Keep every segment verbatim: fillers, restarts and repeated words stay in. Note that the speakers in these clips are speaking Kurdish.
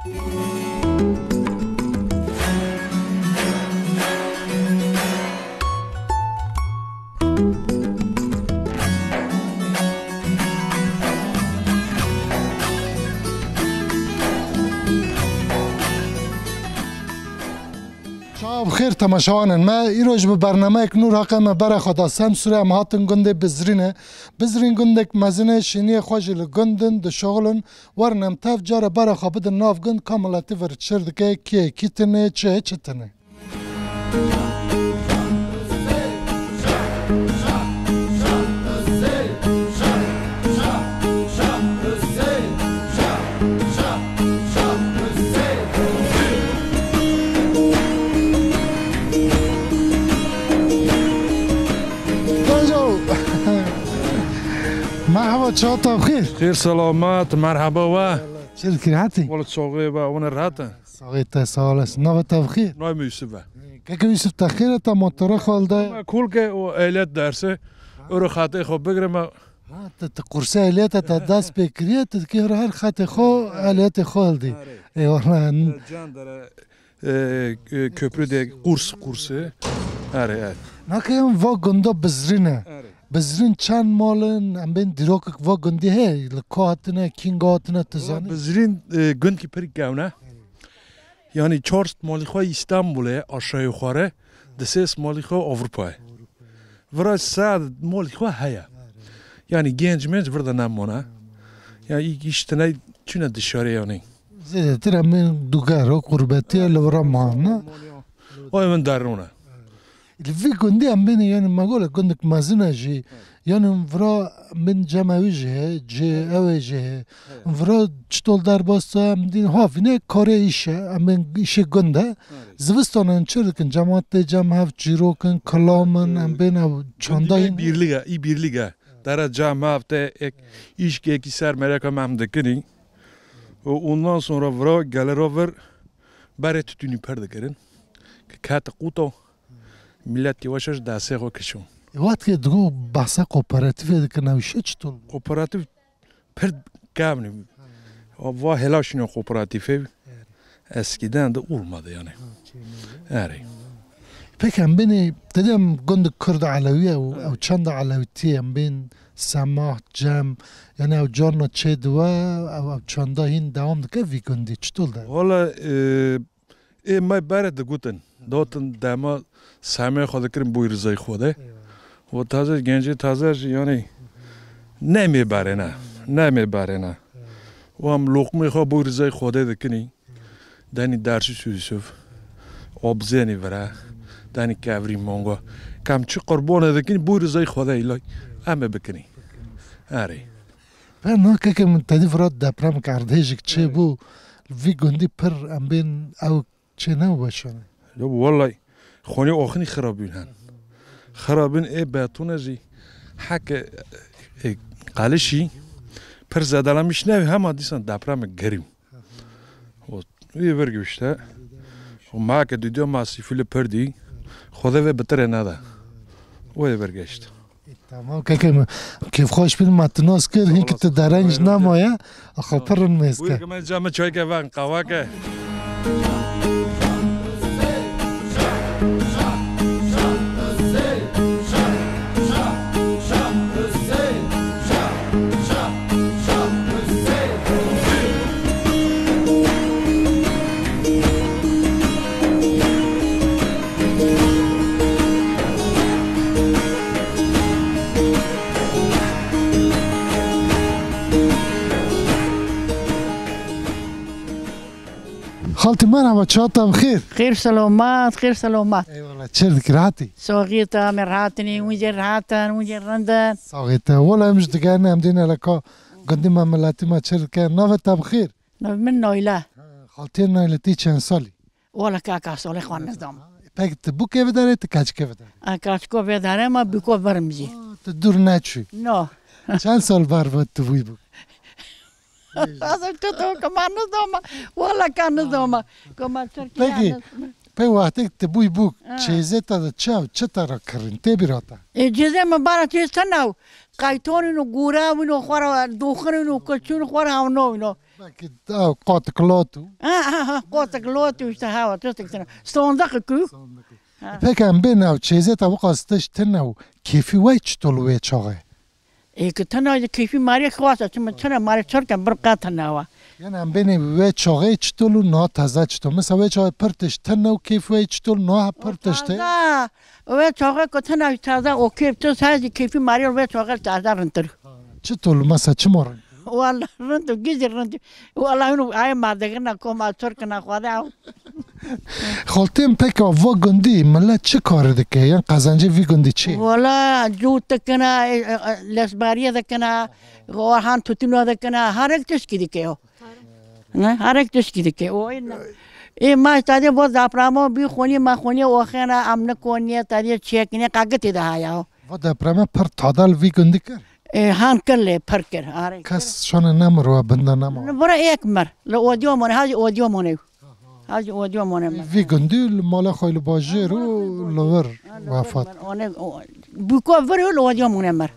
Çawa bi xêr temaşevanên me. Îro ji bi bernameyek nû re haqe me bere xwe da Semsûrê, em hatin gundê Bizrînê. Bizrîn gundek mezin e, şêniyê xwe jî li gund in, dişixulin. Werin em tev care bere xwe bidin nav gund, ka miletî vir çir dike, kê kî tune, çi çi tune. Merhaba, çawa te bi xêr? Xêr selamet, merhaba we. Çi dikî, rehetî? Wele çaxê we, hûn rehet in? Saxê te, sağ olasın. Navê te bi xêr? Navê min Yusuf e. Keke Yusuf, te xêr e, te motora xwe li dayê? Me kol ke û ehliyet dersi, û xatê xwe bigirime. Ha, tu, tu kursa ehliyete te dest pê kiriye, tu dikê her xatê xwe, ehliyetê xwe hildî. Arê. Eyvallah. Can dere, e, e, köprü de kurs, kursu. Arê, arê. Nake em va gunda Bizrîn e. Arê. Bizrîn çend mal in, em bên dîrokek va gundî heye, li ku hatine, kînga hatine, tu zanî? Bizrîn, e, gundkî pir gewne. Yanî çar sed malî xwe Îstanbulê, aşağı yukarı, di sê sed malî xwe Avrupayê. Vira sed malî xwe heye. Yanî genc menc vir de nemane. Yanî î-, îş tine çûne dışarı yanî. Zêdetir em bên duger û qurbetiye li vira mane. Oy min derûne. Li vî gundî em bên, yanî me gole gundek mezin e jî. Yanî vira em bên cem ewî jî heye, cê ewê jî heye. Vira çitol derbas em dîn ha vîne karê îş e, em bên îşê gund e. Zivistan em çi dikin, cemaat tê cem hev çîrok in, kilam in, em bên ew çanda Gundî in. Birlik e, î birlik e. Dere cem hev tê ek îşkekî ser mereka me em dikinî. Û ondan sonra vira gelera vir berê tütünî per dikirin. Ki kete quto. Millet yavaş yavaş destê xwe kişo. E, wextê digo behsa kooperatîfê dikin, ew îşe çitur bû? Kooperatif pir kevn e. Va hela şîno kooperatîfê. Eskiden de olmadı yani. Erê. Peki em bênê, te de em gund Kurd Elewî ye û ew çanda Elewîtî ye, em bên Semah, Cem, yani ew carna çê diwe, ew, ew çanda hîn dewam dike vî gundî, çitur de? Valla, e, Ê me berê digutin, dotin dema semê xwe dikirin boy rizayê Xwedê. Eyvallah. Û taze, gencê taze jî, yanî, nemê berê ne, nemê berê ne. Û em loqmê xwe boy rizayê Xwedê dikinî. Denî dersî Yusuf, obzenî vire, denî kevrî mongo. Kam çi qurbanê dikinî, boy rizayê Xwedê îlay, em ê bikinî. Erê. Pê na keke min tedî vira deprem erdhêjik çêbû, vî gundî pir em bên ew Çê ne weşane. Ya wallay, xonê oxinî xirabîn hen. Xirabîn ê betûne jî heke, e, qalişî pir zedelemîş ne, hema dîsan depreme gerî. O, wî vir gişte. O ma ke dîdiyo ma sîfîlê pir dî, Xwedê vê bitire neda. O ê vir gişt. E, tamam, keke min. Kêfxweş bin, me tu nas kir, hinkî tu derenc nemaye. Axwe pir in mêz ke. Buyur, ke me came çayke ven, qawake. Xaltî merhaba, çawa te bi xêr? Xêr selamat, xêr selamat. Eyvallah, çêr dikî, rehetî? Saxiyê te, em ê rehat in, hûn jî rehat in, hûn jî rind in. Saxiyê te. Wela em ji digerine em dîne leka gundî me, miletî me çêr dike. Navê te bi xêr? Navê min Nayle. Ha, xaltiyê Nayle, tî çend salî? Wala kaka salê xwe nizam. Peki tu bûkê vedare, tu keçikê vedare? A, keçiko vedare, ma bûko birim jî. Aa, tu dûr neçû. No. Çend sal ber ve tu bûyî bûk? Azim tu to kama nizama. Wala ka nizama. Kama Tirkiye. Peki, nizama. Peki wextek tu bûyî bûk, ha, çêzê te de çi, çi te re kirin? Tê bîra te? E, çêzê min bara çêz te nav. Qaytonîno, gorawîno, xwe re doxinîno, keçûn xwe re hewno îno. Belkî ew qatik lot û. Ha, ha, ha, qotik lot û işte, ha, tiştek tune. Sondeqê ku. Ha. Peki em bên ew çêzê te wiqas tişt tune û kêfî we çitol wê çaxê? Ê ki tune de kêfî marê xwas e, çima tune marê çirke bir qat tune wa. Yani em bênê wê çaxê çitol û na teze çitol. Mesela wê çaxê pir tişt tune û kêf wê çitol, na pir tişt e. Taze, wê çaxê ku tune taze û kêf tu sazî kêfî marê wê çaxê taze rintir. Çitol mesela çima rind? Wala rind û gizî rind. Wala hûn ayê ma digirna koma çirkina xwe de ew. Xaltê min peka va gundî, millet çi karî dike? Yan qezencê vî gundî çi? Wala cût dikine, e, e, e, lesbariyê dikine, o han tutûna dikine, herek tişkî dike o. Ne, herek tişkî dike o. Ê, ne. Ê, ma tadê va deprema bî xonî, ma xonî oxêne, em nikoniye, tadê çêkine, qagitê de haya o. Va depreme pir tadal vî gundî kir? Ê, han kir lê, pir kir, are. Kes şone nemir we binda nema? Bira êk mir, li odîo mone, hajî odîo mone. Hajî odîo mone mir. Vî gundî li mala xwe li bajêr û li vir wefat. One, o, bûko vir û li odîo mone mir.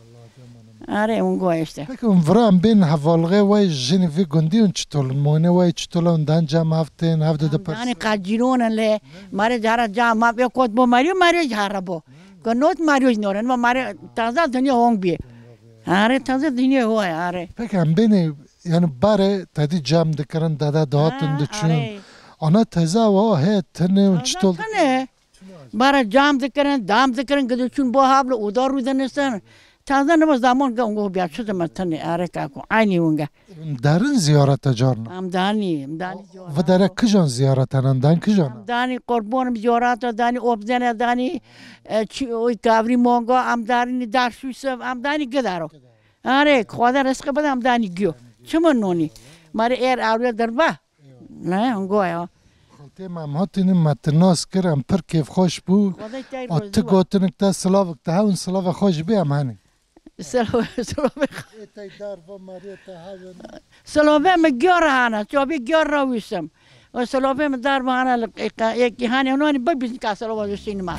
Are, hûn go işte. Peki hûn vira em bên hevalixê we jinî vî gundî hûn çitol in? Mone we çitol in? Dan cem hev tên, hev de dipirsin? Danî qacîron in lê, mare cara ca ma bê kot bo marî, mare cara bo. Ku not marî jî norin, ma mare taza dinya hong bî. Are, taza dinya ho, are. Peki em bênê, yani bare tedî cem dikirin, dede dihatin diçûn. Ana teze wa he tine û çitol. Tine. Bare cam dikirin, dam dikirin, gidiçûn bo havle oda rû dinisin. Taze niva zaman ge ungo biya çi zaman tine, are kako. Aynî winge. Derin ziyarete carna? Em danî, em danî ziyarete. Vi dere kijan ziyarete nan dan kijan? Em danî qurbanım ziyarete danî, obzene danî, e, çi, oy kavrî mongo, em danî dar şûsev, em danî gidaro. Are, Xweda rizqi bide, em danî giyo. Çima nonî? Mare êr awre derba. Ne, ongo ya. Xaltê me em hatînin me tu nas kir, em pir kêfxweş bû. Xweda te A tu rozi gotinik te silavik te hewin silava xwe ji bê em henin. Silava, silava. Ê tey dar va marê te hewin. Silava me giya re hana, çabî giya re wîsim. O silava me dar va hana li êkî hanê onanî bibîn ka silava wîsînima.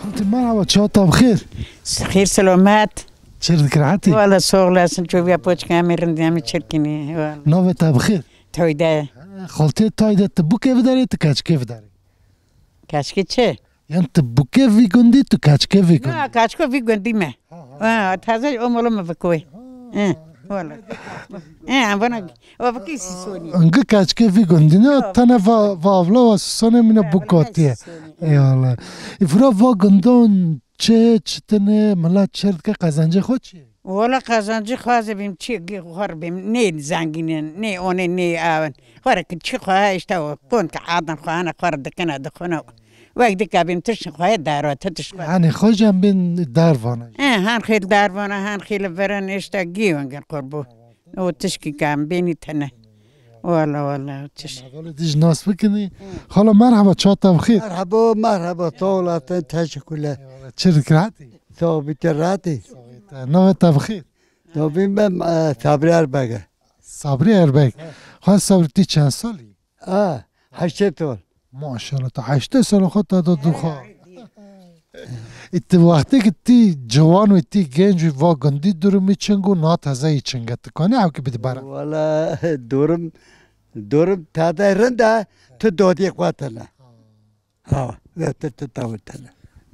Xaltê merhaba, çawa te bi xêr? Xêr selamet. Çêr dikir hetî? Wala soğ olasın, çobiya poçka em ê rindî em ê çirkinî. Wala. Navê te bi xêr? Tayde. Xaltê Tayde, tu bûkê vidarê, tu keçikê vidarê? Keçikê çi? Yan tu bûkê vî gundî, tu keçikê vî gundî? Na, keçiko vî gundî me. Ha, taze o molo me vikoy. He, wala. He, bana o vikoy sisonî. Ngi keçikê vî gundî ne, tene va, va avla wa sisonê mine bûk gotiye. Eyvallah. Îfra va gundan çi, çitine, milet çêr dike, qezencê xwe çi? Wala qezancî xwazê bîm çi gi xwar bîm, nê zengînin, nê onê, nê awin. Xwar ki çi xwe işte o, kon ki adan xwe hene xwar dikine, dixwine. Wek dika bîm tişt xwe daro, ti tişt xwe. Hani xwe jî em bên dervana. He, han xêl dervana, han xêl verin işte gi wengin qurbu. O tişkî ke em bênî tene. Wala, wala, tiş. Hevalê dij nas bikinî. Xala merhaba, çawa te bi xêr? Merhaba, merhaba, sağ olasın, teşekkürler. Eyvallah, çi dikir hatî? Sağ ol, bitir rahatî. Sağ ol, te. Navê te bi xêr? Navê me, e, Sabri Erbeg e. Sabri Erbeg. Xal Sabri, tu çend salî? A, heştê sal. Maşallah, tu heştê sal xwe te da dû xwe. Î tu wextê ki tî ciwan û tî genc û va gundî durumî çing û na teze yî çing e. Tu kanî ew ki bidî bara? Wala durum, durum tade rind e, tu dodî xwe tine. Ha, ve tu, tu tawir tine.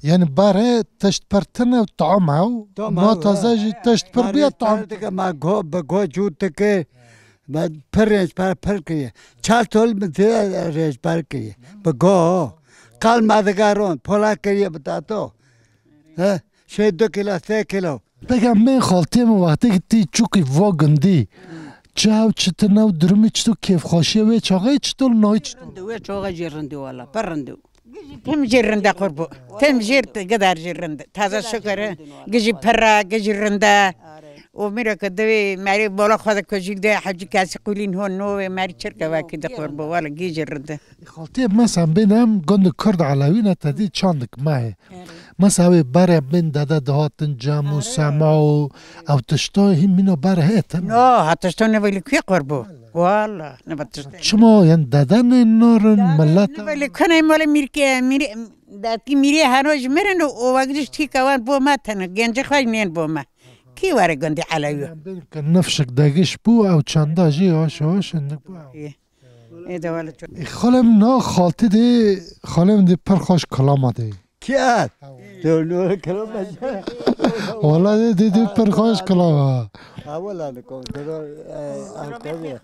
Yani bare tişt pir tine û tam ew, na teze jî tişt pir bîye tam. Dike ma go, bi go cût dike, me pir rênc per pir kiriye. Çar tol min tê rênc per kiriye. Bi go, qal me digaron, pola kiriye bi tato. He, şey du kilo, sê kilo. Peki em bên xaltê min wextê ki tî çûkî va gundî, çi hew çi tine û durumî çito kêfxweşiyê wê çaxê çito li nayî çito? Rind, wê çaxê jî rind wala, pir rind. Tim jî rind e qurbu. Tim jî gidar jî rind. Taze şukir e. Gijî pir e, gijî rind e. O mira ke divê merê bola xwe de kujî de hecî kesî qulîn hon no ve merî çirke vekî de qurbo wala gî ji rinde. Xaltiyê me sen bêne em gund Kurd Elewî ne te dî çandik me hê. Mesela wê berê bên dede dihatin cem û sema û ew tişta hîn mîna ber heye te. No, ha tişta ne velî kuye qurbo. Wala, ne be tişta. Çima yan dede ne narin millet? Ne velî kune mole mîrke, mîrê, dati mîrê hano ji mirin û o wagdiş tîka wan bo me tene. Gencê xwe nên bo me. Kî were gundê Elewî? Em bên ke nifşik degiş bû ew çanda jî yavaş yavaş hindik bû. Ê de wele çok. Ê, xalem na xaltî de, xalem de pir xweş kilama de. Kî? Dönüyor kilama. Wala de de de pir xweş kilama. Ha wala ne kontrol.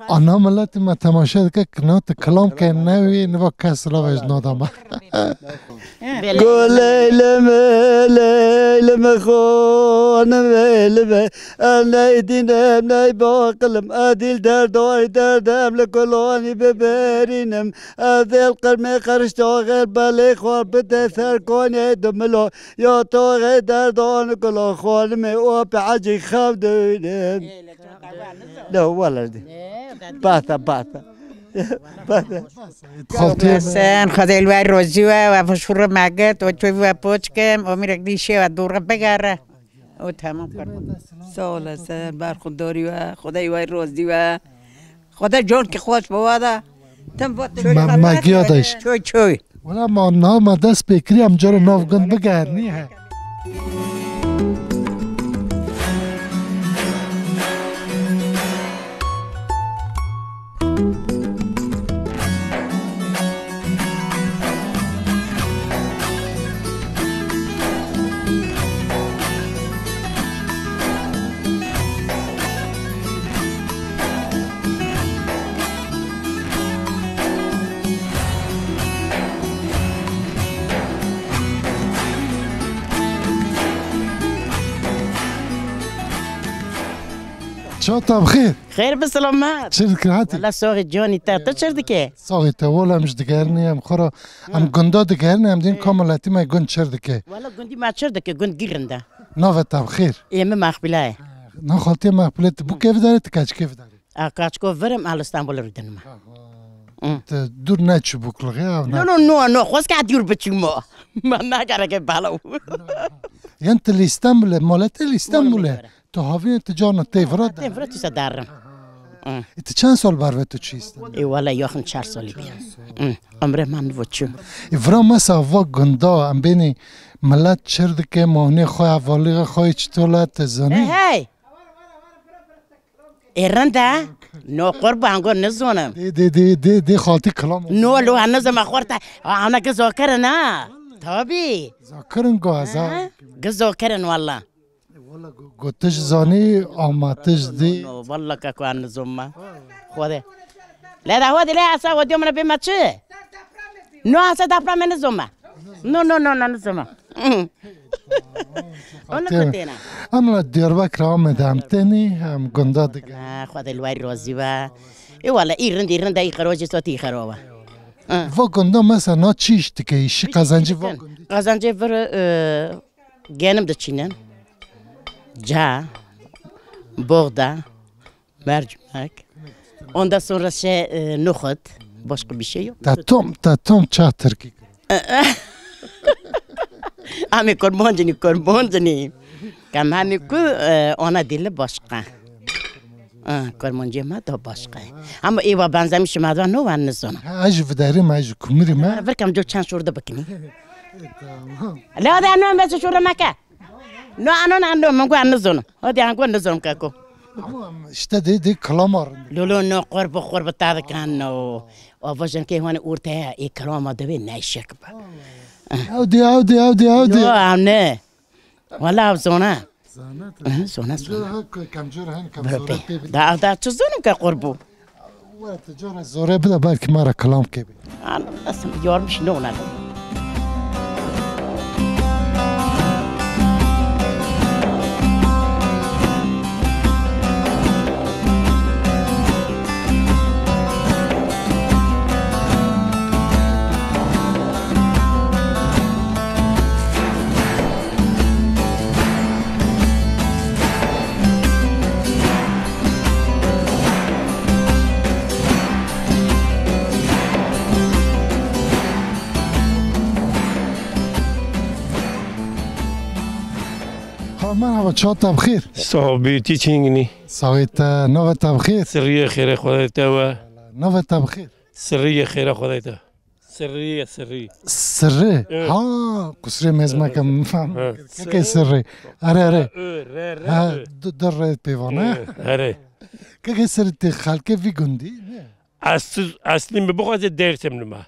Ana milletê me temaşe dike, kina tu kilam ke newî niva kes lava ji nada me. Gulê lime, lê lime xon, vê lime, em ney dînim, ney baqilim, edîl derdayî derdem, li kulonî biberînim, ez êl qirmê qiriştaxêl belê xwe bide ser konê dumilo, ya taxê derdan kula xonimê û pecî xev duynim. Ne, wala dî. Bata, bata. Bata. Sen, Xwedê li we rozî we, we şûrê me girt, we çû we poç kim, omîrek dî şê we dûre bigere. O tamam kir. Sağ olasın, berxudarî we, Xwedê we rozî we. Xwedê can ki xweş bi we de. Tim va tim Me, me giya de iş. Çoy çoy. Wala ma na me dest pê kirî, em cara nav gund bigeherînî he. Çawa te bi xêr? Xêr bi selamet. Çi dikir hatî? Wala soxê canî te, tu çi dike? Soxê te, wala em ji digerînê em xwe ra, em gunda digerînê, em dîn ka miletî me gund çi dike. Wala gundî me çi dike, gund gî rind e. Navê te bi xêr? Ê min Mexbîle ye. Na xaltiyê Mexbîle, tu bûkê vidarê, tu keçikê vidarê? A kaçko virim, a li Stenbolê rûdinime. Aha. Hı. Te dûr neçû bûk li xêya, ev ne? No, no, no, no, xwez ke dûr biçûmo. Ma nagereke bala. Yan tu li Stenbolê, mala te li Stenbolê. Tu havînê tu carna tê vira de. Tê vira tu se derin. Hı. E, tu çend sal ber ve tu çî Stenbolê? E, wala yaxin çar salî bî. Hı. Ömrê man nivo çû. E, vira mesa va gunda, em bênî millet çir dike, ma hûnê xwe hevalî xwe çitol e, te zanî? E, hey! Ê rind e? No qurban go nizonim. Dê, dê, dê, dê, dê xaltî kilam. No lo an nizim xorta. Ana gizo kirin ha. Tabi. Zakirin go ez ha. Ha? Gizo kirin walla. Walla go, go tij zanî ama tij dî. No, walla ka ku an nizim ma. Xwedê. Le da hodi le asa hodi mana bê ma çi? No asa da pra me nizim ma. No, no, no, no, nizim ma. Onu kutêna. Em li Diyarbekir Amedê em tenî, em gunda dikin. Ha, Xwedê li wer rozî be. Ê wala, î rind, î rind, î xero jî sotî xero be. Ha. Va gunda mesela na çi iş dike, îşi qazancı va gundî? Qazancê vir, e, genim diçînin. Ca, boğda, mercimek. Ondan sonra şey, e, nohut. Başka bir şey yok. Te tom, te tom çax Tirkî. Amê kurmancini, kurmancini. Kam hemi ku, e, ona dili başka. Ha, kurmancê me da başka. Ama êva benzemiş me da no wan nizona. Ha, ez ji vidarî me, ez ji kumirî me. Vir kam co çend şurda bikini. Tamam. La da no me şurda meke. No, ano, ano, min got, "Ez nizonim." Hadi, an got, "Nizonim, keko." Ama işte de, de kilama rind. Lolo, no, qurbu, qurbu, ta dikan, no. O vajin ke hwani ortaya, e, kilama de be, ne şek be. Ew de, ew de, ew de, ew de. No, am ne. Wala, ev zona. Zana te. Hı, zona, zona. Kemcor ha, kemcor ha, kemcor ha. Da, da, tu zonim ke qurbu. Were tu cara zorê bide, belkî me re kilam kê bê. An, esim yormuş ne ona. Merhaba, çawa te bi xêr? Sax bî, tî çingînî. Saxê te, navê te bi xêr? Sirriyê xêrê Xwedê te we. Navê te bi xêr? Sirriyê xêrê Xwedê te. Sirriyê, sirrî. Sirri? Evet. Ha, qusrê mêzmeke min fam. Evet. Kekê Sirri. Sirri. Erê, erê. Ö, re, re, Ha, ö. du, du rê pêvan, ha? Evet, erê. Kekê Sirri tê xelkê vî gundî, ne? Eslî, eslî min bixwaze Dêrsim nime. Ha,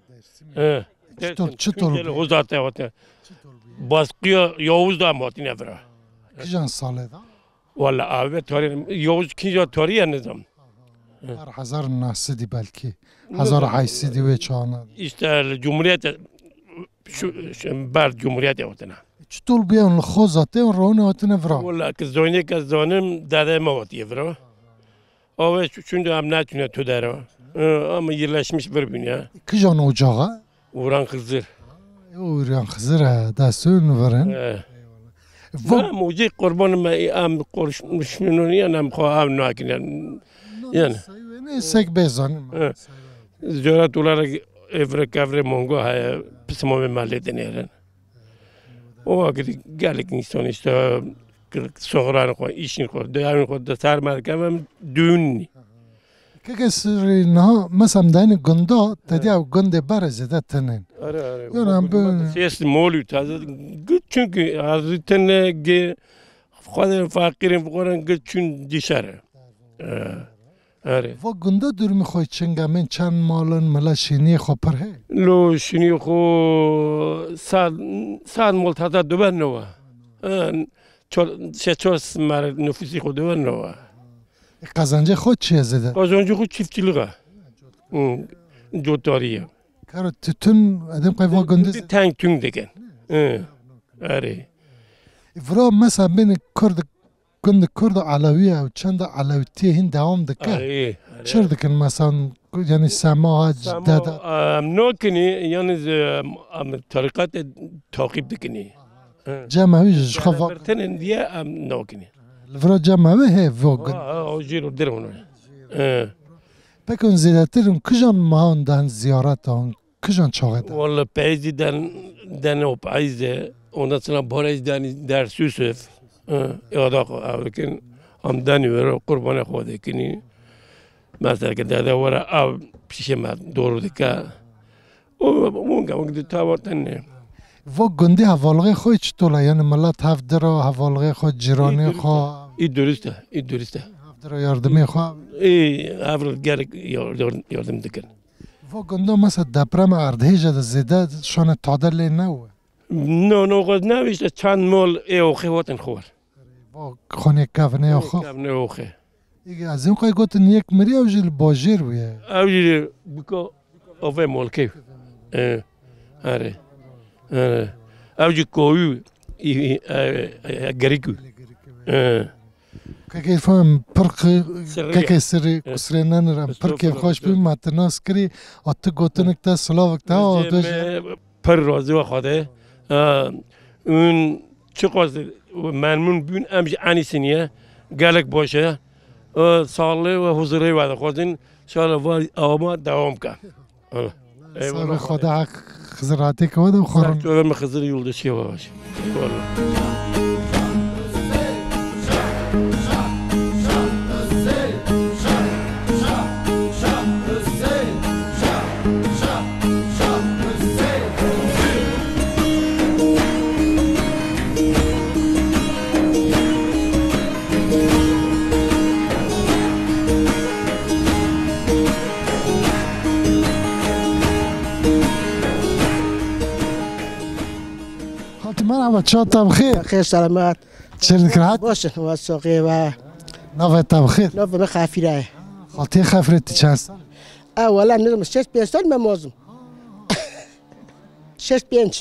Dêrsim. He. Çitor, Dêrsim, çitor Tunceli bû? Hozatê hate. Çitor bû? Baskıya Yavuz da em hatine vira. Kijan salê da? Wala abi tarih, Yavuz kinca tarihe nizam. Her hezar nasidi belki. Hezar aysidî wê çağına. İşte li Cumhuriyet şu, şu ber Cumhuriyet hatine. Çitor bû em li Xozatê û rewne hatine vira? Wala ki zoynê ke zanim dede me hatiye vira. Ave çu-, çünkü em neçûne tu dera. Ee, ama yerleşmiş bir bünye. Kijan ocağa? Uran Xizir. Uran Xizir, he, destun verin. Ee. Va- Em ucî qurban me, em konuşmuşunun yan em xo ev nakin yan. Yani. Sayıveni sek bezanim. Ee. Ziyaret olarak evre kevre mongo heye, pismamê mehletê nêrin. O vakit gelek insan işte, soxran xwe, işin xwe, dewin xwe, de ser merkevim düğün. Keke Sirri niha, mesela, em dayîne gunda, te Evet. diya gundê berê zêde tinin. Are, are. Yan em bi- Ses molû taze, çünkü hazretine ge, xwedên fakirin, fuqaran ge çün dışarı. Ee. Erê. Va gunda durumê xwe çinga min çend malin mila şîniyê xwe pir hê? Lo şîniyê xwe sad, sad mal tata duber nova. Ee, çor, şeş çor simer nüfusî xwe duber nova. E, qazancê xwe çi ye zêde? Qazancê xwe çiftçilik e. Hı. Cotarî ye. Karo tütün, edem qey va gundê Tütün teng tüng dikin. Hı. Erê. E, vira mesela bêne Kurd Gund Kurd û Elewî ye û çend Elewîtiyê hîn dewam dike. Erê, erê. Çir dikin mesela, yani sema, Sema, dede. Em nakinî, yalnız, em, em tarîqetê taqîb dikinî. He. Cem ew ji xwe va- Birtinin diye em nakinî. Li vira cem ew hê vo gund. Ha, ha, o jî dir hûn. He. Peki hûn zêdetir hûn kijan mehan dan ziyaret hûn? Kijan çaxê de? Walla peyzî den, den o peyzî, ondan sonra baraj den Ders Yusuf. Hı, ya da xo ev dikin, am den wero, qurbanê xo dikinî. Mesela ki dede were ev pişê me doğru dike. O, o, o, o, tava tenê. Vo gundî hevalixê xo çi tola, yani milet hev dira hevalixê xo, cîranê xo. Î durist e, î durist e. Hev dira yardimê xo. Î, hev gerek yar-, yar-, yardım dikin. Va gunda mesela deprema erdhêja de zêde şane tade lê newe? No, no, xwez ne işte çend mol ê oxê hotin xwar. Va xonê kevnê oxo. Kevnê oxê. Ege ez ê qey gotin yek mirî ew jî li bajêr bûye. Ew jî biko ove molkê. E, erê. Erê. Ew jî koyû, e, e, e, gerîkû. E. Kekê fam pir qi-, Sirrî ye. Kekê Sirrî, Evet. Kusrê nenir em pir Estağfurullah, kêfxweş bî, estağfurullah. Me tu nas kirî, a tu gotinik te, silavik te, a tu jî. Pir razî we Xwedê. Ha, ûn çiqas memnûn bûn, em jî enî siniye. Gelek baş e. Saxlê we huzurê we dixwazin. Şala var ama devam ke. Eyvallah. Eyvallah. Sabê Xwedê hak Xizir hatê ke we de xwe Ser rin. Çorê min Xizir yoldaşê we baş. Eyvallah. Xaltî merhaba, çawa te bi xêr? Xêr selamet. Çêr dikir hat? Baş in, wa soxê we. Navê te bi xêr? Navê min Xafîre ye. Xaltî Xafîre, tu çend sal? A, wala ne zaman, şeş pênc sal me mazim. Şeş pênc.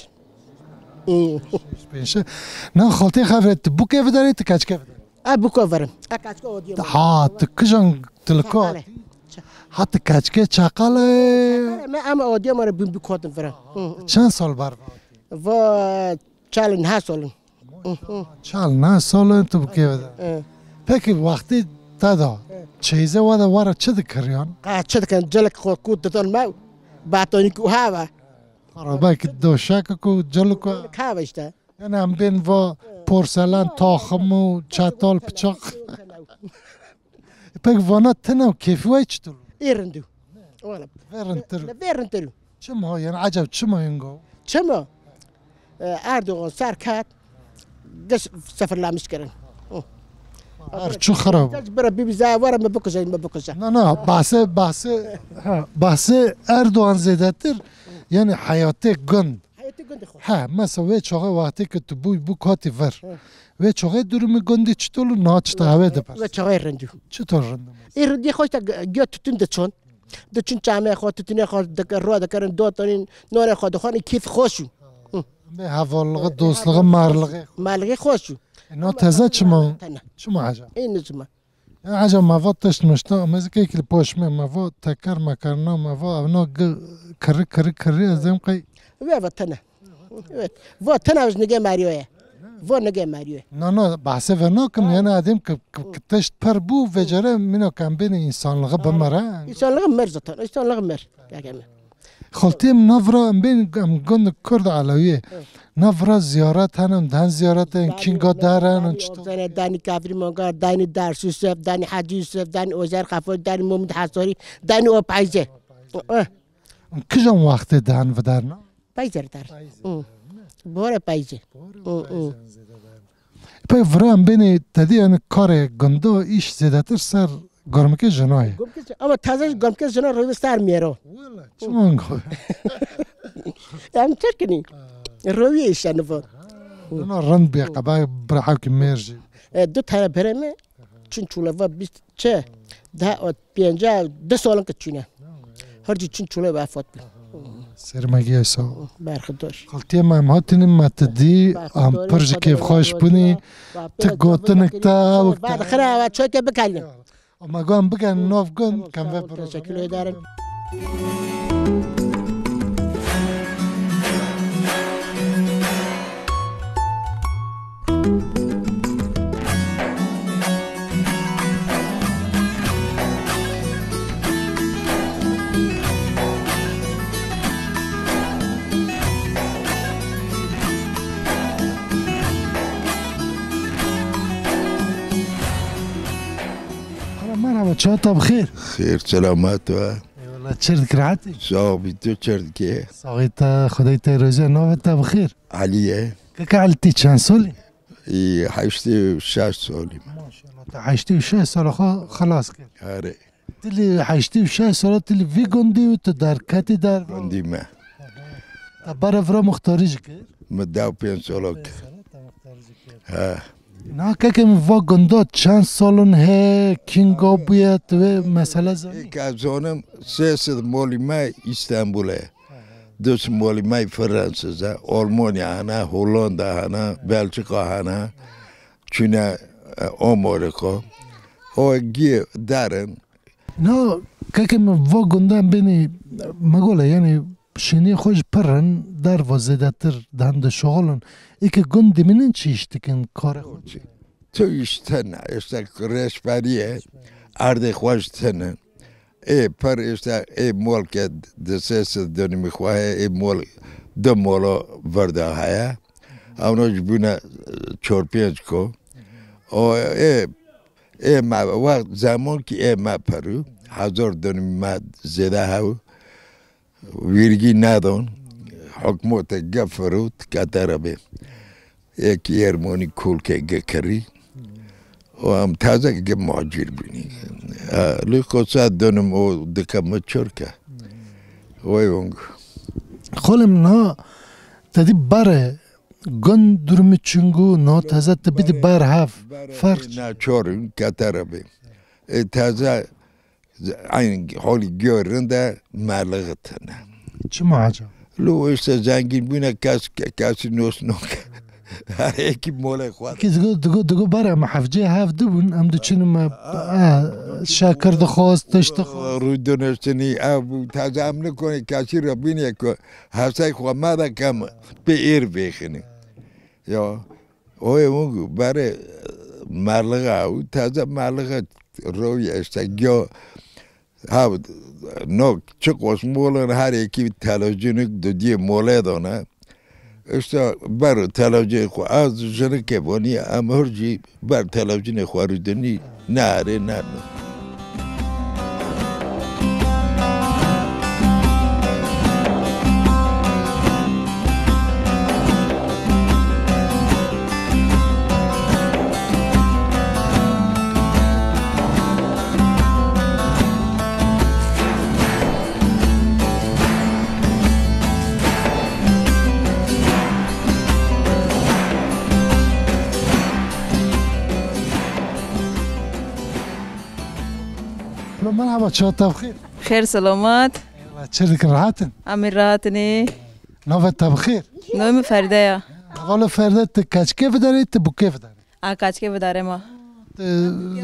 Hmm. Şeş pênc. Na xaltê Xafîre, tu bûkê vidarî, tu keçikê vidarî? A, bûko verim. A, keçika odiye. Ha, tu kijan tu li ko? Çaqale. Çe- Ha, tu keçikê Çaqale. Çaqale, me ama odiye mara bin bûko hatin vira. Hı, hı. Çend sal ber va? Va çal neh salin. Hı, hı. Çal neh salin tu bûkê vidarî. Hı. Peki wextê te da, Hı. çeyizê we de were çi dikiriyan? Ha, çi dikin? Cilek xwe ku didan me, batanî ku hava. Xarabek doşak ku cilek ku. Hava işte. Yani em bên va porselen, taxim û çetal, piçaq. Pek vana tine û kêfî we çitur? Ê rind û. Wala. Vê rindtir. Li vê rindtir û. Çima yani, eceb çima hingo? Çima? E, Erdogan ser ket, giş sifirlemiş kirin. Hı. Her çi xirab. Bira bibize, were me bikuje, me bikuje. Na, na, bahse, bahse, ha, bahse Erdogan zêdetir, yani heyatê gund. Heyatê gundê xwe. Ha, mesela wê çaxê wextê ke tu bûy, bû katî vir. Hı. Wê çaxê durumê gundê çitor û niha çi te hewê dipirse? Wê çaxê rind û. Çitor rind û? Ê rindî xwe işte g-, giya tutun diçon. Diçûn çamê xwe, tutunê xwe dike-, ro dikirin, dotonîn, nonê xwe dixwin, kêf xweş û. Hı. Bê hevalliği, dostluğu, merliği. Merliği xweş û. E, no teze çima? Tene. Çima ecab? Ê ne çima? Ya ecab me va tişt nuşta, mezikek li poş me, me va teker meker na, me va ev na gi-, kirri, kirri, kirri, ez dêm qey. Ve va tene. Evet. Va tena ji nigê Marioye. Va nigê Marioye. Na, na, bahsê ve nakim, yani adem ki, ki, ki tişt pir bû, vecere mino kan bêne insanlığı bimire. İnsanlığı mir zaten, insanlığı mir. Gerek mi? Xaltiyê min navra em bên em gund Kurd Elewiyê. Evet. Navra ziyaret henin, den ziyaret henin, kinga der henin, çito. Danî Kafrî Mongar, danî Ders Yusuf, danî Hacı Yusuf, danî Ozer Xafoş, danî Mumid Hasori, danî o payze. Eh. Kijan wextê den viderna? Peyzer der. Peyzer der, ne? Bore peyze. Bore peyzer zêde der. Pey vira em bênê tedî, yani karê gundo îş zêdetir ser gormikê jina ye. Gormikê jina, ama taze gormikê jina rewî ser mêro. Wala, çima go? Em çirkinî. Rewî îşe nivo. Dina rind bê qebay bira hewkî mêr jî. E, du tane berê me, çin çûle va bîst çe, daha o pênca du salin ke çûne. Her cî çin çûle wefat bû. Sermagiya sağ ol. Berxudar. Xaltiyê me em hatinî me te dî, em pir ji kêfxweş bûnî. Ti gotinik te ew. Ba xira ve çöke bikelin. Ama gon bigen nov gun, kem ve biro. Teşekkür ederim. Hala merhaba, çawa te bi xêr? Xêr, selamet we. Eyvallah, çir dikir hatî? Sağ ol, tu çir dikî? Saxî te, Xwedê te rêze, navê te bi xêr? Elî ye. Keke Elî, tî çend solî? Î, heştê û şeş solî me. Maşallah, te heştê û şeş sala xwe xilas kir. Erê. Tu li heştê û şeş sala tu li vî gundî û tu derketî derve? Gundî me. Te berevra muxtarî jî kir? Min deh û pênc sala kir. Pênc sala te muxtarî jî kir. He. Na keke min va gunda çend salin he, kinga bûye, tu vê mesele zanî? Êk ez zonim sê sed molî me Îstanbulê. Du sed molî me Fransa, Almanya hene, Hollanda hene, Belçika hene. Çûne, e, Amorê xwe. O gî derin. Na, keke min va gundan bênî, me gole, yani şêniyê xwe ji pir in, derva zêdetir di hin dişixulin. Êke gund dimînin çi îş dikin, karê xwe çi? Tu îş tine, işte reşberî ye, erdê xwe ji tine. Ê pir işte ê mol ke di sê sed dönümî xwe heye, ê mol, du molo virda heye. Ewno ji bûne, e, çor pênc ko. O ê, ê me wext zemon ki ê me pir û hezar dönümî me zêde hew. Vîrgî nedon. Hukmotê gefirot ketere bê. Êk Ermonî kulkê ge kirî. O em taze ge macîr bînî. Ha, li kosa dönüm o dike mi çirke. Oy ong. Xolem na te dî bare gun durumî çingu no taze te bidî ber hev. Ferq. Na çorin ketere bê. E taze Eyn holî gör rinde merliği tine. Çima acaba? Lo işte zengin bûne kes, kesî nos nok. Her eki molê xwe. Ki digo, digo, digo ber em hevcê hev dibûn, em diçin me, e, şekir dixwast, tişt dixwast. Rû diniştinî, ev bû, taze em nikonê kesî re bînê ku hevsey xwe me de kem pê êr vêxinî. Ya. Oye û berê merlixa û taze merlixa royê işte giyo ha no çi qos molin her eki televizyonik dudiyê mole done. Îşte ber televîzyonê xwe, ez jinikê bû, niye em hûr jî ber televîzyonê xwe rûdinî, ne erê, ne no. Merhaba, çawa te bi xêr? Xêr selamet. Eyvallah, çi dikin, rahat in? Em ê rahat in ê. Navê te bi xêr? Navê min Feride ya. Hevalê Feride, tu keçikê vidarê, tu bûkê vidarê? A, keçikê vidarê ma. Tu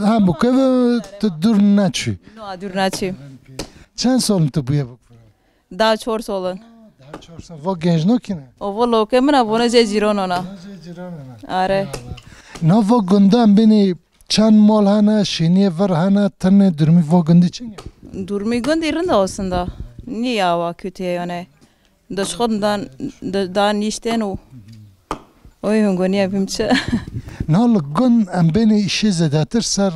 hem bûke ve, tu dûr neçû. No, a dûr neçû. Çend sal in tu bûye bûk? Daha çor sal in. Daha çor sal. Va genç no kî ne? O va lokê min a, vona jê cîrono na. Vona jê cîrono na. Are. Eyvallah. Na va gundan binî çend mal hene, şêniyê vir hene, tinê durmî va gundî çi ne? Durmî gundî rind aslında. Niye awa kötüye yani. Dişxin dan, dan niştên û oy hûn gonî evîm çi. Na li gund em bênê îşê zêdetir ser,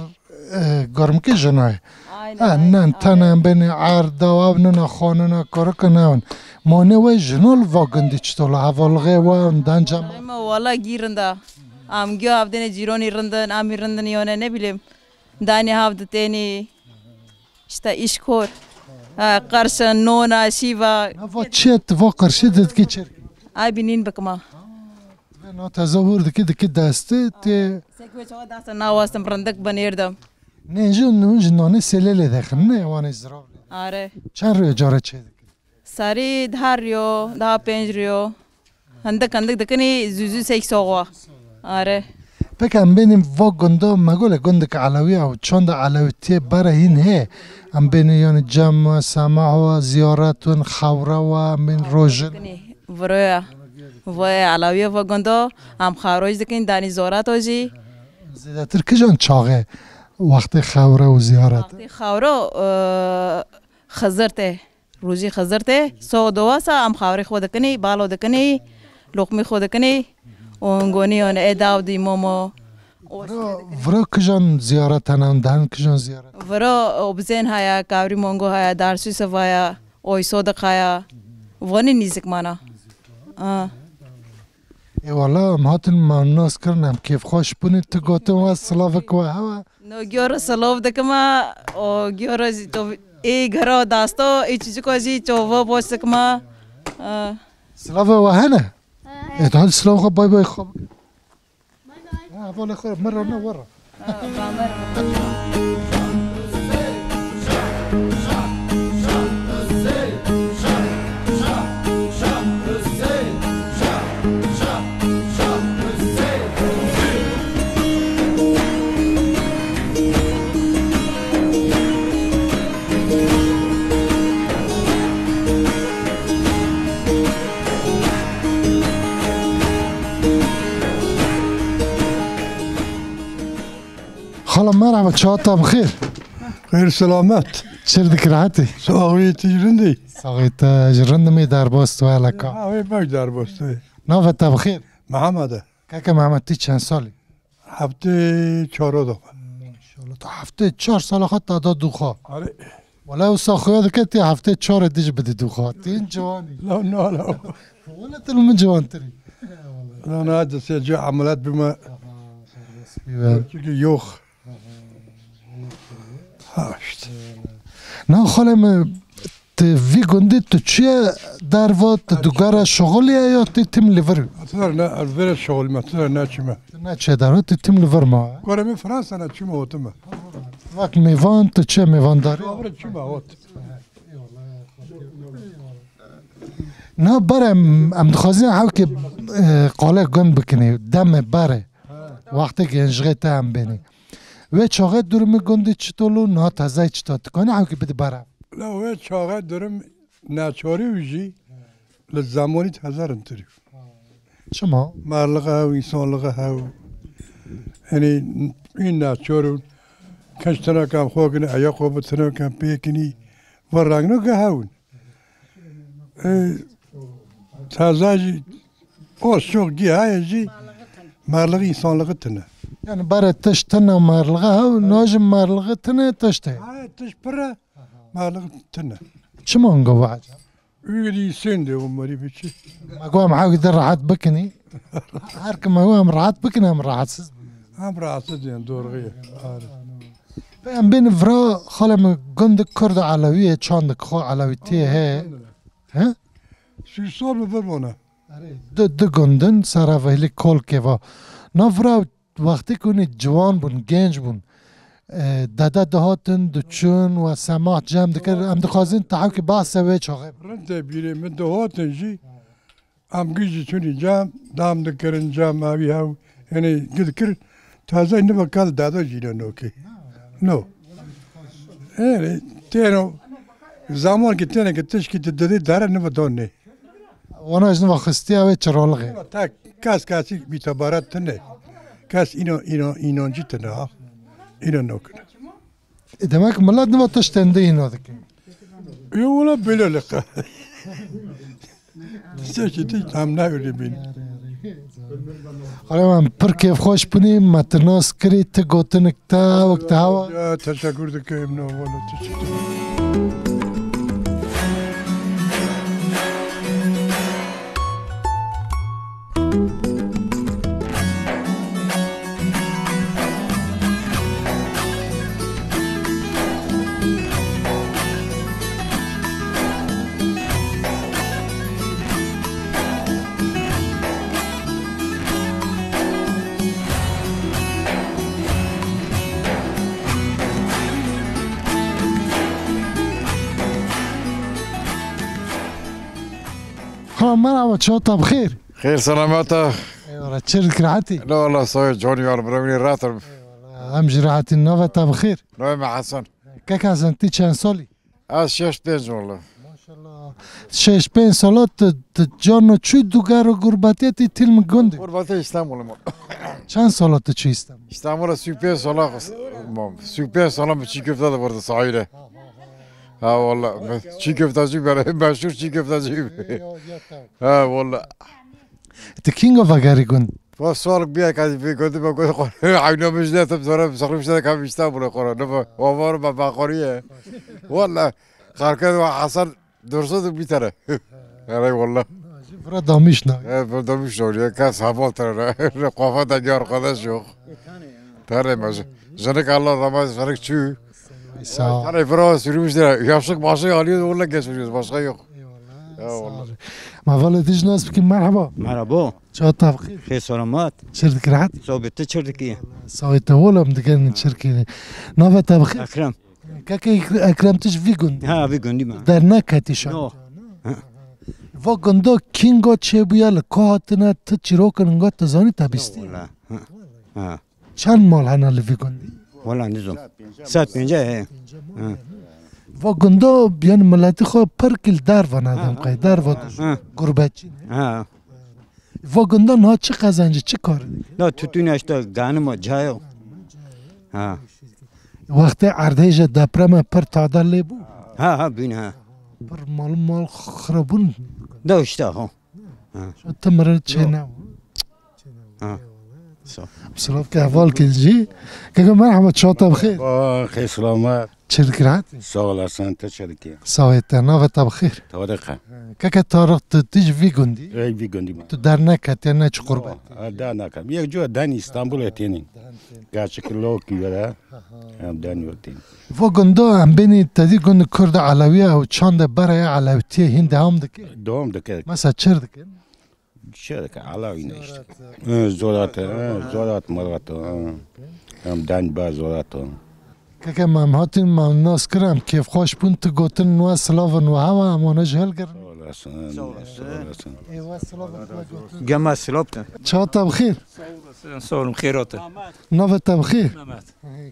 e, gormikê jina ye. Aynen, ha, aynen, nen tene aynen. Em bênê erda û ev nina xanina korika newin. Mane we jina li va gundî çito li hevalixê we dan cem. Ama wala gî rinda. Am giyo avdene cîronî rindin, amî rindin yone ne bileyim. Danî hav ditênî. İşte îşkor. Ha, qirşin, nona, şîva. Na va çi ye, tu va qirşê de dikî çerkî? Ay binîn bikima. Ve na teze hûr dikî, dikî destê tê. Sekî ve çawa destê nawastim rindik binêrdim. Nê ji, hûn ji nanê sêlê lê dexin, ne wanê zirav lê. Are. Çend rûyê cara çê dikî? Sarî daha riyo, daha pênc riyo. Hindik hindik dikinî zû zû sek soxwa. Are. Peki em bênî va gunda me gole gundek Elewî ew çanda Elewîtiyê bere hîn hê. Em bênî yani cem we, semah we, ziyaret win, xewre we, em bênî rojin. Dikinî. Viroya. Vay Elewîye va gunda. Em xewroj dikin, danî zorat o jî. Zêdetir kijan çaxê wextê xewre û ziyaret? Wextê xewre, e, Xizir tê. Rojî Xizir tê, so dowasa em xawrê xwe dikinî, balo dikinî, loqmî xwe dikinî, û gonî yon ê daw dî momo. Vira, vira kijan ziyaret hene, dihen kijan ziyaret? Vira obzên haya, kawrî mongo haya, darsû sevaya, oy sodiq haya. Vonî nîzik mana. Ha. Ê wala em hatin me nas kirin, em kêfxweş bûnî, tu gotin we silavek we hewa. No, giyo re silav dikima, o giyo re jî to-, ê gera dasto, ê çiciko jî çova boş dikima. Aa. Silava we hene? He. E, hadi silav xwe bay bay xwe bike. Bay bay. Ha, hevalê xwe, min re ne, we re. Aa, ba me re. Xala merhaba, çawa te bi xêr? Xêr selamet. Çir dikî, rehetî? Saxî, tu ji rindî? Saxî, te ji rind me, derbas tu heleka. Ha, wê baş derbas tu. Navê te bi xêr? Mihemed e. Keke Mihemed, tu çend salî? Heftê çar o dixwe. Maşallah, tu heftê çar sala xwe te da dûxa. Arê. Wala wisa xuya dike tu heftê çar ê dij bidî dûxa. Tu hîn ciwan î. La, na, la. Wala tu li min ciwantir î. La, na, di sê cî emeliyat bûme. Aha, serbest bî we. Çünkü yok. Ha, işte. Na, xalê min, tu vî gundî tu çûye derva, tu dugara şixulî ye ya tu tim li vir? Aslında ne, ez vere şixulî me, aslında ne çime. Tu neçûye derva, tu tim li vir ma. Gorê min Fransa ne çime otime. Wek mêvan, tu çûye mêvandarî? Şixulî çime ot. Na, berê em, em dixwazin hewkê, e, qalê gund bikinî, demê berê. Wextê genjixê te em bênî. Wê çaxê durumê gundî çito lû, niha tezayî çito? Tu kanî hewkî bidî berê? La wê çaxê durum neçarî û jî li zemanî teze rintir î. Çima? Merlixe hew, însanlixe hew. Yanî în neçar û, keç tine kem xwe kinî, eya xwe bi tine kem pê kinî. Ve rengno ge hewn. E, teze jî O şox gihaye jî merliği insanlığı tine. Yani bare tişt tine merliği hev, no jî merliği tine tişt heye. Hayır, tişt pire, merliği tine. Çima hınga bu acaba? Öyle sen de umarı biçi. Ma got em hewî de rahat bikinî. Her kim hewî em rahat bikin, em rahatsız bin. Em rahatsız yani, doğru ya. Em bên vira xalê min gundik Kurd Elewî ye, çandik xwe Elewîtiyê heye. He? Sûsol mi bir bona? Du, du gundin, Serevihli Kolkê va. Na vira wextê ku hûnê ciwan bûn, genç bûn, e, dede dihatin, diçûn we semah cem dikir, em dixwazin te hewkî behsa wê çaxê. Rind te bîrê min dihatin jî, em gijî çûnî cem, dam dikirin cem, evî hew, yani gidikir, taze niva kal dede jî le nokê. No. Yani, têno, zaman ki têne ki tişkî tu didî dere niva don ne. Wana ji niva xistiya wê çirolixê. Tek kes kesî bîtebaret tine. Kes îno, îno, înoncî tine ha. Îno nokine. E, demek milet niva tiştên di îno dike. Yo, wala böyle lika. Tiştekî din tam ne öyle bin. Xalê min pir kêfxweş bûnî, me tu nas kirî, tu gotinik te, wek te hewa. Ya, teşekkür dikim, no, wala, teşekkür. Ha, merhaba, çawa te bi xêr? Xêr, selameta. Eyvallah, çi dikir, rehetî? La, Allah, sağ ol, canî yar, birevînî rahat im. Eyvallah, em jî rehetîn, navê te bi xêr? Navê me Hasan. Kek Hasan, tu çend salî? Ez şeş pênc wala. Maşallah. Şeş pênc sala tu, tu cano çû dugar û gurbetê tî tîl mi gundê. Gurbetê Îstanbulê ma. Çend sala tu çû Îstanbul? Îstanbulê sî pênc sala, mam. Sî pênc sala mi çî köfte de vardı sahile. Ha, wala. Çî köftecî bere, meşhur çî köftecî. Ha, wala. Tu kînga vegerî gund? Va salek biya ka vê gundî me gund xwe. Eyna min ji netim zora bi sexrî bişte ka Îstanbulê xwe. Ne va, wa var me baqoriye. Wala, xarkê wa Hasan Dursun de bir tane. Erey wala. Vira damiş na. E, vira damiş na. Ya, kes heval tane. Kafa da bir arkadaş yok. Tane ma. Jinik Allah rahmet, jinik çû. Sağ ol. Tane vira sürmüş de. Yaşlık başlık alıyoruz, onunla geçiriyoruz. Başka yok. Eyvallah. Ya sağ ol. Ma valla diş nas bikin, merhaba. Merhaba. Çawa te bi xêr? Xêr selamet. Çir dikî, rehet? Sohbet te çir dikî? Sağ ol, te olam dikin çir kî. Navê te bi xêr? Ekrem. Keke Ek-, Ekrem, tu ji vî gundî? Ha, vî gundî me. Derneketî şan. No. Ha. Va gunda kînga çêbûya, li ku hatine, tu çîrokin hinga tu zanî te bîstî? Wala. Ha. Ha. Çend mal hene li vî gundî? Wala nizam. Sed pêncî he. Ha. Va gunda, yani miletî xwe pir kî li derve ne dem qey, derve ha, gurbetçî ne. Ha. Va gunda niha çi qezencî, çi kar dike? Na tütün işte, ganima, cayo. Ha. Wextê erdhêja depreme pir tade lê bû. Ha, ha, bîn ha. Pir mal mal xirabûn. Da işte ha. Ha. Timir çê ne. Ha. Sağ ol. Silav ke heval ke jî. Keke merhaba, çawa te bi xêr? Aa, xêr selamet. Çi dikî, rehet? Sağ olasın, te çi dikî? Sağ ol, te navê te bi xêr? Tarık. Keke Tarık, tu, tu ji vî gundî? Ey, vî gundî me. Tu derneketî, ne çi qurbet? Ha, derneketî. Yek cuwa den Îstanbulê tênin. Gerçek lok yere. Em den yotîn. Va gunda em bênî te dî gund Kurd Elewî ye û çandê berê Elewîtiyê hîn dewam dike? Dewam dike. Mesela çi dike? Çi dike, Elewî ne işte. Ziyaret. Hı, zorat, hı, zorat, morat, hı. Em den ba zorat, hı. Keke, me em hatin, me nas kir, em kêfxweş bûn, tu gotin we silavin we hewa, em wana jî hilgirin. Sağ olasın, sağ olasın. Ê we silavin we gotin. Gema silav te. Çawa te bi xêr? Sağ olasın, sağ olun, xêrat e. Navê te bi xêr? Mehmet.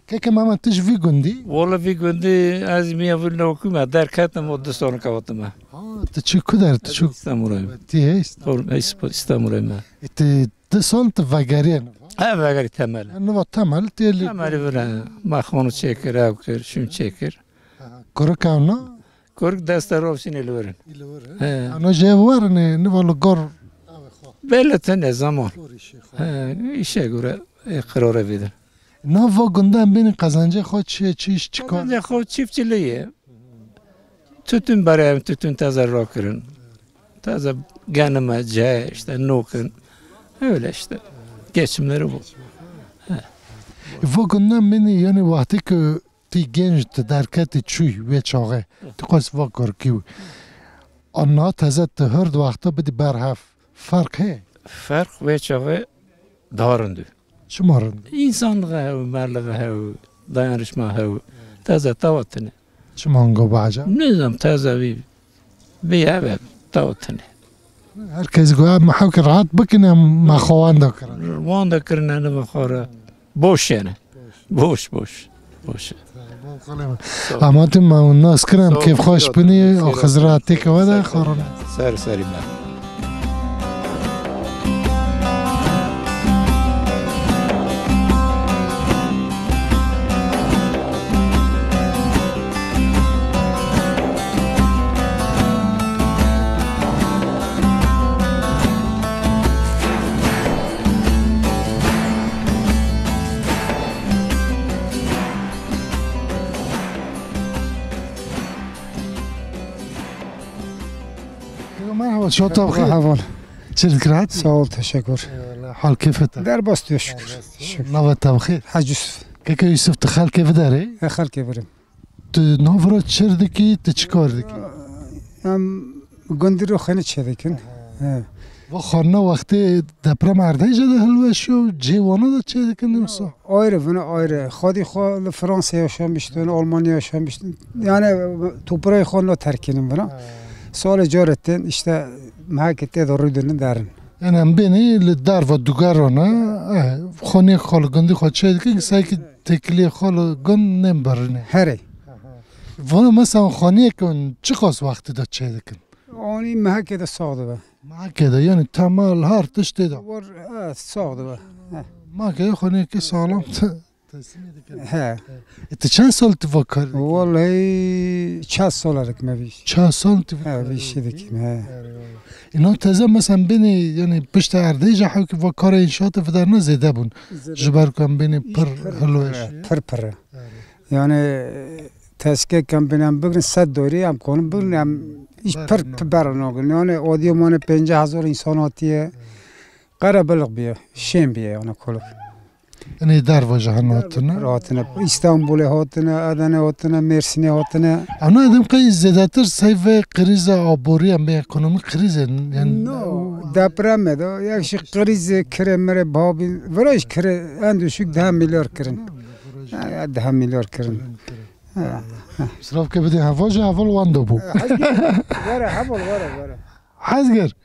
Keke Mehmet, tu ji vî gundî? Wala vî gundî, ez miya vî lokî me derketim û du sal kewtime. Ha, tu çi ku der, tu çi? Îstanbulê me. Tê Îstanbul. Îstanbulê me. E, tu du sal tu vegeriyê niva? He, vegerî temel. Niva temel tê li. Temelî vira. Me xonu çêkir, ew kir, şûn çêkir. Kurik ew na? Kurik deste rovşînê li wir in. Li wir in. He. Ana jê werin, niva li gor. Ew xwe. Belli tune zaman. He, îşe göre, e, qirare vêdin. Nav va gundan bênî qezencê xwe çi ye, çi îş, çi kar? Qezencê xwe çiftçiliği ye. Tütün bere, tütün taze rakirin. Taze genime, ce, işte nokin. Öyle işte. Geçimleri bu. He. Va gundan bênî, yani wextê ku tu genc, tu derketî çûyî wê çaxê, tu qas va kar kî. Anna teze tu hurd wexta bidî ber hev. Ferq heye? Ferq wê çaxê daha rind bû. Çima rind? Însanliğe hew, merliğe hew, dayanışma hew. Teze tawa tune. Çima ango baca? Nizam teze vî, vî eve tawa tune. Her kes got, "Em hewke rahat bikin, em me xwe wenda kirin." Wenda kirin, ne me xwe re. Boş yani. Boş, boş. Boş. Ama tu me nas kirin, em kêfxweş binî, o Xizra têke we de xwe rûne. Ser serî me. Merhaba, çawa te bixêr? Heval. Çi dikir, rahat? Sağ ol, teşekkür. Eyvallah. Hal kêfê te? Derbas diyor şükür. Şükür. Nava te bixêr? Hacı Yusuf. Keke Yusuf, tu xelkê vidarî? E, xelkê vidarî. Tu nav ra çi dikî, tu çi kar dikî? Em gundî ro xêne çêdikin. He. Va xwarina wextê deprem erdhêja de hilweşiyo, cê wana de çêdikin yoksa? Ayrı, vina ayrı. Xwedî xwe li Fransa yaşamıştın, Almanya yaşamıştın. Yani toprağı xwe na terkinin vina. He. Salê carê tên işte mehekê tê de rûdinin derin. Yani em bênî li derva dugerana, eh, xaniyê xwe li gundî xwe çêdikin, ki seyki têkiliyê xwe li gund nên birinê. Herê. Vana mesela xaniyê ki hûn çiqas wextî de çêdikin? Anî mehekê de sax dibe. Mehekê de, yani temel her tişt tê de. War, evet, sax dibe. He. Mehekê de xaniyê ki sağlam te-, teslimê dikin. He. E, tu çend sal tu va kar dikî? Vallahi çar sal dikim vî. Çar sal tu va kar dikî? He, vî şey dikim, he. Îna teze mesela bênî, yani piştî erdhêja hewkî va karê înşaatê vidarine zêde bûn. Zêde. Ji ber ku em bênî pir hilweşiye. Pir pir. Yani tezke kem bînin bigirin sed dorî em konin bigirin em hiç pir pir ber nagin. Yani Adiyamanê pêncî hezar însan hatiye. Qerebilix biye, şên biye yani kolik. Enê derva ji hen hatine? Pir hatine. Îstanbulê hatine, Edenê hatine, Mêrsînê hatine. Ana edim qey zêdetir sey vê krîza aborî em bê ekonomîk krîzê, yani. No, depremê de, yek jî krîzê kirê mirê babî, viraj kirê en düşük deh milyar kirin. Ha, ya deh milyar kirin. Ha, ha. Siraf ke bidê heva jî heval wendo bû. Hezgir, were, heval, were, were. Hezgir.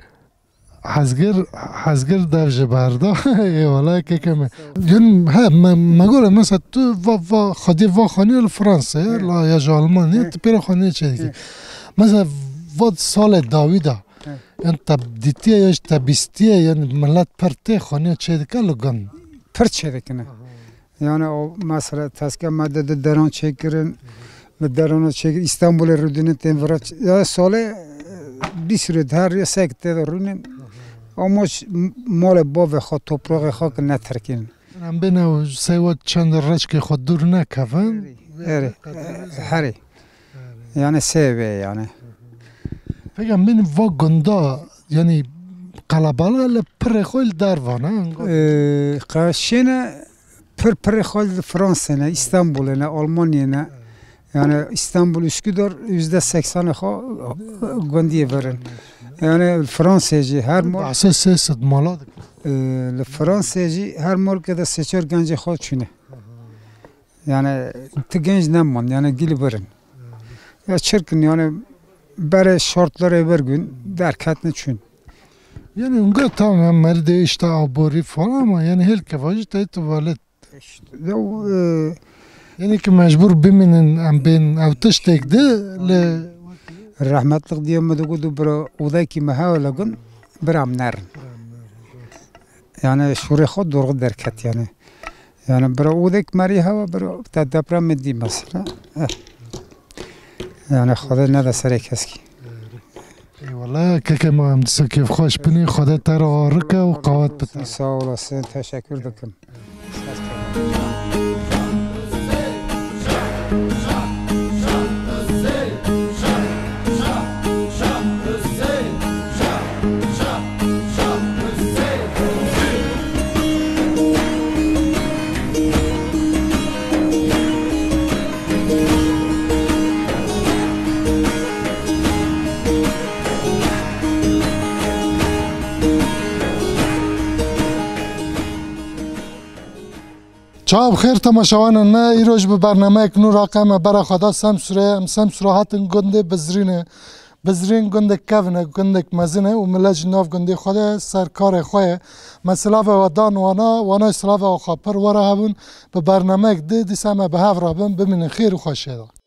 Hezgir, Hezgir dev ji berda. Ê wala keke me. Yun, he, me, me gore mesela tu va, va, xwedî va xanî li Fransa ye, la ya ji Almanya, tu pêra xanî çêdikî. Mesela va salê dawî da. Yan te dîtiye ya jî te bîstiye, yan millet pir tê xanî çêdike li gund. Pir çêdikine. Yani o mesela tezke me de di deran çêkirin, li derana çêkirin, Îstanbulê rûdinin tên vira ç-, ya salê, e, bîst rûd her ya sek tê de rûnin. Ama ş-, m-, malê bavê xwe, topraxê xwe ki neterkînin. Em bêne sey wet çend reçkê xwe dûr nekevin. Herî, herî. Yani sê vê yani. Peki em bêne va gunda, yani qelebala li pirê xwe li derva ne? Ee, qeşêne Pir pirê xwe li Fransê ne, Îstanbulê ne, Almanyê ne. Yani İstanbul, Üsküdar yüzde seksenê xwe gundiyê verin. Yani Fransê jî her mor-, Behsê sê sed mala dike. E, li Fransê jî her morgê de sê çar gencê xwe çûne. Yani ti genc neman, yani gilî birin. Ya çirkin yani berê şartlarê vir gün derketine çûn. Yani unga tamam, yani merdê işte aborî falan ama yani hêl kevajî te tuvalet. İşte, ya, e, Yani ki mecbur bimînin em bên ev tiştek de li Rahmetlik diye mi digot bira odekî me hewe legun bira em nerin. Yani şûrê xwe dorxî derket yani. Yani bira odek merî hewe bira te deprem mi dî mesela. Eh. Yani Xwedê nede serê keskî. Eyvallah. La keke ma em dîsa kêfxweş binî, Xwedê te re arike û qewet bite. Sağ olasın, teşekkür dikim. Çawa bi xêr temaşevanên me, îro ji bi bernameyek nû raqe me bera xwe da Semsûrê. Em Semsûra hatin gundê Bizrînê. Bizrîn gundek kevin e, gundek mezin e û millet ji nav gundê xwe de ser karê xwe ye. Me silavê we dan wana, wana silavê we xwe pir were hebûn. Bi bernameyek di dîsa me bi hev re bin, bimînin xêr û xweşiyê de.